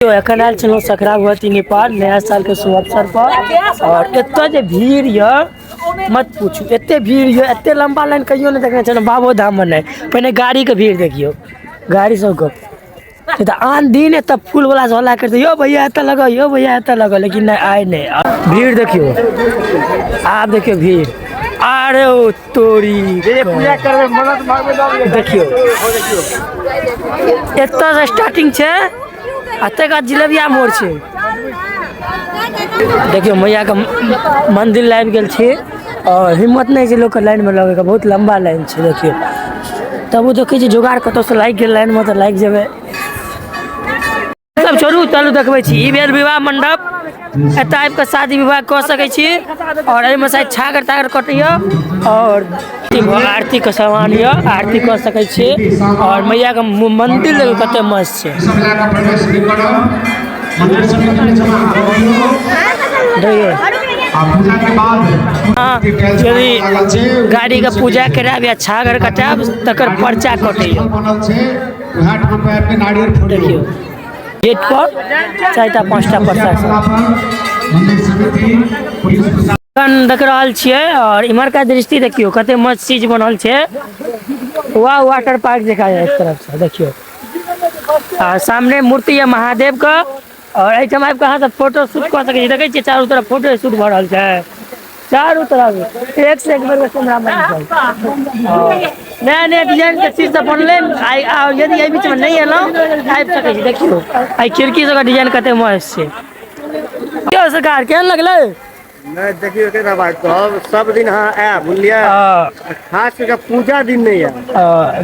एखन आयल छलहुँ सकरा भगवती नेपाल नया सालके शुभ अवसर पर और एतऽ जे भीड़ यऽ मत पूछू एते भीड़ यऽ एते लम्बा लाइन कहियो नहि देखने छलहुँ बाबो धाममे नहि। पहिने गाड़ीके भीड़ देखियौ, गाड़ी सबके। नहि तऽ आन दिन एतऽ फूलवला सब हल्ला करतै, यौ भैया एतऽ लगाउ, यौ भैया एतऽ लगाउ, लेकिन नहि आइ नहि। भीड़ देखियौ, आब देखियौ भीड़। अरे ओ तोरी पूजा करबै मन्नत मांगबै। देखियौ एतऽ से स्टार्टिंग छै आ तकर बाद जिलेबिया मोड़ छै। देखियौ मैयाके मंदिर लए आबि गेल छी और हिम्मत नहि छै लोकके लाइनमे लगैके, बहुत लम्बा लाइन छै। देखियौ तब ओ देखै छी जोगाड़ कतौसँ लागि गेल लाइनमे तऽ लागि जेबै। सब छोड़ू, चलू देखबै छी। ई भेल विवाह मंडप, एतऽ आबि कऽ शादी विवाह कऽ सकै छी और एहिमे शायद छागर तागर कटैया और आरती के सामान यऽ, आरती कऽ सकै छी। और मैया के मंदिर देखियौ कते मस्त छै। देखियौ यदि गाड़ी के पूजा करायब या छागर कटायब तकर पर्चा कटैया। देखियौ गेट पर 4टा 5टा पर्चा सब एखन देख रहल छियै। और इम्हरका दृष्टि देखियौ कते मस्त चीज बनल छै, वाह वाटर पार्क जकाँ एक तरफ से। देखियौ आ सामने मूर्ति यऽ महादेव के और एहिठाम आबि कऽ अहाँ सब फोटो शूट कऽ सकै छी। देखै छियै चारू तरफ फोटो शूट भऽ रहल छै, चारू तरफ एक से एक बेर कैमरा मैन सब नया नया डिजाइन के चीज सब बनलै। आइ यदि एहि बीचमे नहि एलहुँ आबि सकै छी। देखियौ एहि खिड़की सबके डिजाइन कते मस्त छै। यौ सरकार केहन लगलै? नहि देखियौ एकेटा बात कहब, सब दिन अहाँ आयब बुझलियै, खास कऽ पूजा दिन नहि आयब,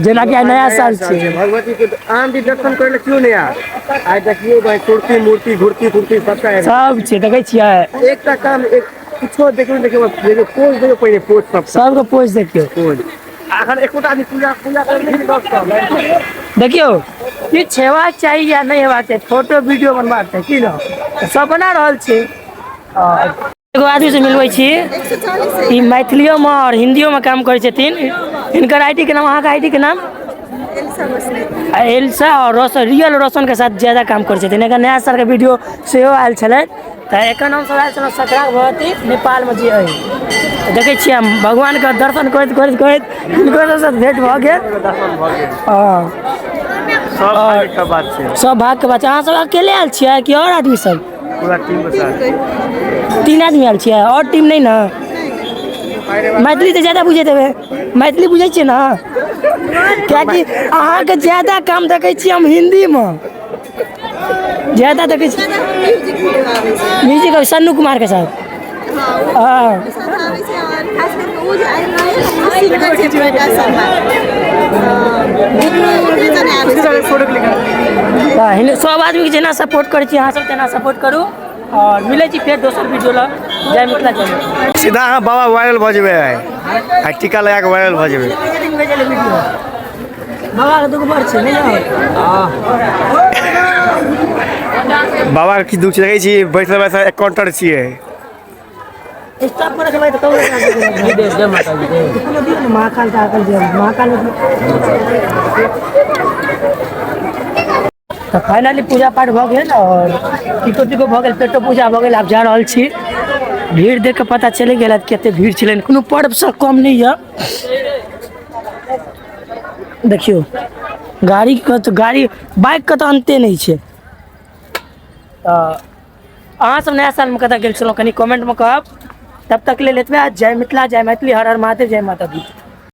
जेनाकि आइ नया साल छै भगवती के आन दिन दर्शन करै लए केओ नहि आयत। आइ देखियौ भाई तुरती मूर्ति घुरती फुरती सबटा सब छै। देखै छियै एकटा काम एक किछो देखियौ देखियौ देखियौ पोज देखियौ पहिले पोज सब सबके पोज देखियौ पोज। अखन एकोटा आदमी पूजा पूजा करै नहि सब। देखियौ किछु हेबाक चाही या नहि हेबाक चाही, फोटो वीडियो बनबाक चाही की ने, सब बना रहल छै। एगो आदमी से मिलबै छी, ई मैथिलियोमे और हिन्दियोमे काम करै छथिन। हिनकर आईडी के नाम, अहाँके आईडी के नाम? एल्सा और रोशन, रियल रोशन के साथ ज्यादा काम करै छथिन। एकर नया सालके वीडियो सेहो आयल छलै। तऽ एखन हमसब आयल छलहुँ सकरा भगवती नेपालमे जे अइ, देखै छियै हम भगवानके दर्शन करैत करैत करैत हिनको सबसँ भेंट भऽ गेल। हँ सब भाग्यके बात छै, सब भागके बात छै। अहाँ सब अकेले आयल छियै कि आओर आदमी सब? पूरा टीम के साथ 3 आदमी आयल छियै, आओर टीम नहि ने? मैथिली तऽ ज्यादा बुझैत हेबै, मैथिली बुझै छियै ने? कियाकि अहाँके ज्यादा काम देखै छियै हम हिन्दीमे, ज्यादा देखै छी म्यूजिक सन्नू कुमार के साथ। हाँ सब आदमीके जेना सपोर्ट करै छी अहाँ सब तेना सपोर्ट करू। और मिलै छी फेर दोसर वीडियो लग। जय मिथिला जय मैथिली। सीधा अहाँ बाबा वायरल भऽ जेबै आइ, आइ टीका लगा कऽ वायरल भऽ जेबै। बाबा के दुख बड़ छै नहि? बाबा के की दुख छै देखै छी, बैसल बैसल एकाउंटर छियै। स्टॉप पर रखबै तऽ कहू जय माता दी। कोनो दियौ ने महाकाल ताकाल जय महाकाल। तऽ फाइनली पूजा पाठ भऽ गेल और टिको टिको भऽ गेल, पेटो पूजा भऽ गेल। आब जा रहल छी। भीड़ देख कऽ पता चलि गेल कते भीड़ छलै, कोनो पर्वसँ कम नहि यऽ। देखियौ गाड़ीके तऽ गाड़ी बाइकके तऽ अन्ते नहि छै। तऽ अहाँ सब नया सालमे कतऽ गेल छलहुँ कनि कमेंटमे कहब। तब तक लेल एतबे। जय मिथिला जय मैथिली, हर हर महादेव, जय माता दी।